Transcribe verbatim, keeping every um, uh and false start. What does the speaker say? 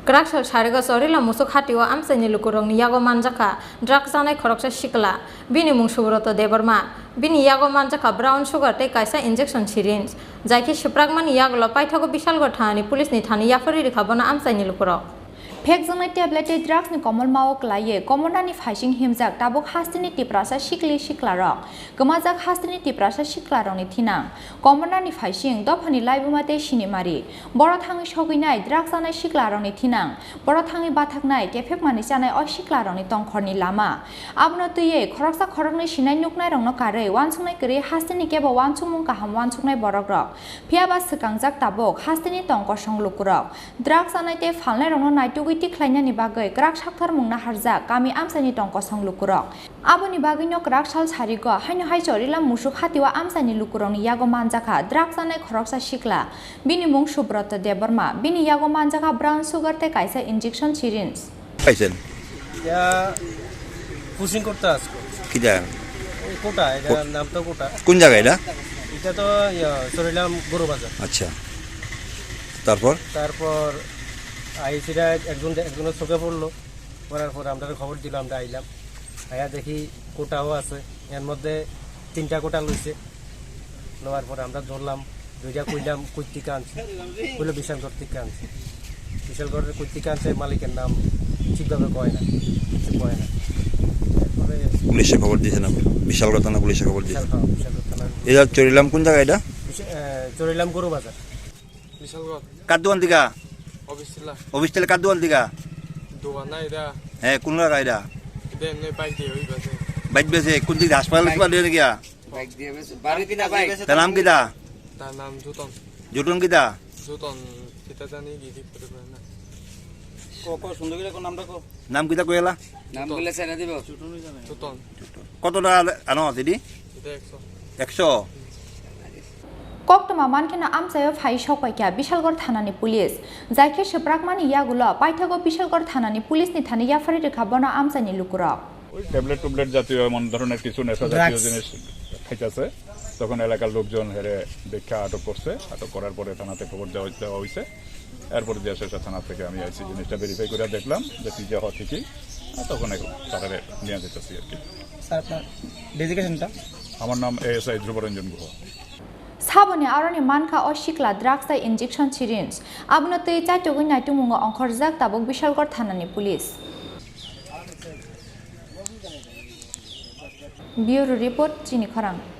Kwrak sal sarigo Chorila Musuk Hatio amchaini lukurokni yago manjakha drugs chanai khoroksa sikla, bini mung Subroto Debbarma. Bini yago manjakha brown sugar tei kaisa injection syringe. Jaikhe swprakmani yagulo paithago Bishalgarh thanani police ni thani yapharwi rikha bono amchaini lukurok. Phekjaknai tablet tei drugs ni komolmao kwlaiwi komornani phaising himjak tabuk hasteni Tiprasa sikli siklarok. Kwmajak hasteni Tiprasa siklarokni thinang. Komornani phaising dophani Laibuma tei Sinimari. Boro thangwi sogwinai drugs chanai siklarokni thinang. Boro thangwi bathaknai kephek manwi chanai o siklarokni tongkhorni lama. Abono twiwi khoroksa khoroknwi sinai nuknairokno karwi uansuknai kwrwi hasteni kebo uansukmung kaham uansuknai borokrok. Phiyaba swkangjak tabuk hasteni tong kosong lukurok. Drugs chanai tei phalnairokno naitugwi tikhlainani bagwi kwrak sakthar mung naharjak kami amchaini tong kosong lukurok. Aboni bagwino kwrak sal sarigo haino hai Chorila Musuk Hatio amchaini lukurokni yago manjakha drugs chanai khoroksa sikla, bini mung Subroto Debbarma, bini yago manjakha brown sugar tei kaisa injection syringe. পাইছেন? ইয়া পুশিং করতে আসবো। কিটা? এই কোটা, এটা কোট- নাম তো কোটা। কোন জায়গা এটা? এটা তো ইয়া, চরিলাম গরু বাজার। আচ্ছা। তারপর? তারপর আইসিরা একজন, একজনের চোখে পড়লো, পড়ার পর আমরা খবর দিল, আমরা আইলাম। আয়া দেখি কোটাও আছে, এর মধ্যে তিনটা কোটা লইছে। নেওয়ার পরে আমরা ধরলাম, ধরিয়া কইলাম, "কই থেকে আনছে?" বললো, "বিশালগড় থেকে আনছে।" বিশালগড়ের কই থেকে আনছে, মালিকের নাম ঠিকভাবে কয় না, কিছু কয় না। তারপরে পুলিশে খবর দিয়েছে না? বিশালগড় থানা পুলিশে খবর দিয়েছে। বিশাল-, হ্যাঁ, বিশালগড় থানা। এটা চরিলাম কোন জায়গা এটা? বিশা-, এ, চরিলাম গরু বাজার। বিশালগড়। কার দোকান থেকে? অফিস ছিল। অফিস থেকে কার দোকান থেকে? দোকান না এটা। হ্যাঁ, কোন জায়গা এটা? এটা এমনি বাইক দিয়ে ওই পাশে। বাইক বেচে কোন দিকে? হাসপাতাল হাসপাতাল দিয়ে গিয়া? বাইক দিয়ে বেচে। বাড়ি কিনা বাইক? তার নাম কিতা? তার নাম জুতন। জুতন কিতা? জুতন কিতা জানি কি ঠিক করে পারে না। কো, কো, সুন্দর করে কোন নামটা কো? নাম কিতা কইলা? নাম বলে ছেড়ে দিব। জুতন। কত টাকা আনো আছে দি? এটা একশো। একশো? Koktwma mankheno amchaio phai sokpaikha Bishalgarh thanani police. Jaikhe swprakmani yagulo paithago Bishalgarh thanani police ni thani yaphari rikha bono amchaini lukurok. ওই ট্যাবলেট টুবলেট জাতীয় এমন ধরনের কিছু নেশা জাতীয় জিনিস খাইতেছে। তখন এলাকার লোকজন হেরে দেখে আটক করছে। আটক করার পরে থানাতে খবর দেওয়া, দেওয়া হয়েছে। এরপরে যে শেষে থানা থেকে আমি আইসি জিনিসটা ভেরিফাই করে দেখলাম যে পিজা হওয়া ঠিকই। আর তখন এখন তারা নিয়ে যেতেছি আর কি। স্যার, আপনার ডেজিগনেশনটা? আমার নাম এএসআই ধ্রুবরঞ্জন Guha. Saboni aroni mankha o sikla drugs tei injection syringe. Abono twi chaitugwi naitukmungo ongkhorjak tabuk Bishalgarh thanani police. Bureau report, Chini Khorang.